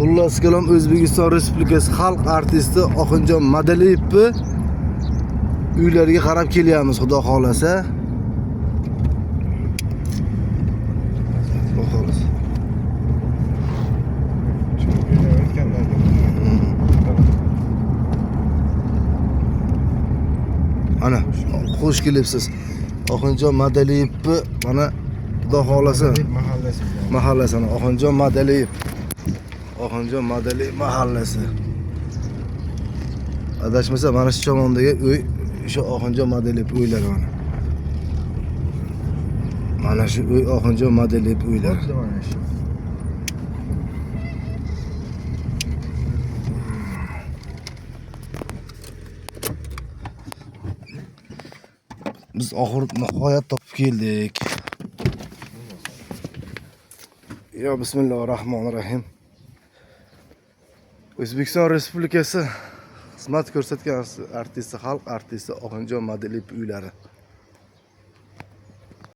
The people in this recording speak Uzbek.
Xullas kalom, O'zbekiston Respublikasi xalq artisti Oxunjon Madaliyevni uylariga qarab kelyapmiz, xudo xohlasa. Xudo xohlasa. Ana, xush kelibsiz. Oxunjon Madaliyevni mana, xudo xohlasa, Mahallasi. Mahallasi ana, Oxunjon Madaliyev. Oxunjon Madaliyev mahallasi. Adashmasa, mana shu tomondagi uy o'sha Oxunjon Madaliyev uylari mana. Mana shu uy Oxunjon Madaliyev uylari. Xuddi mana shu. Biz oxir nihoyat topib keldik. Yo bismillahir rohmanir rohim. O'zbekiston Respublikasi xizmat ko'rsatgan artisti, xalq artisti Oxunjon Madaliyev uylari.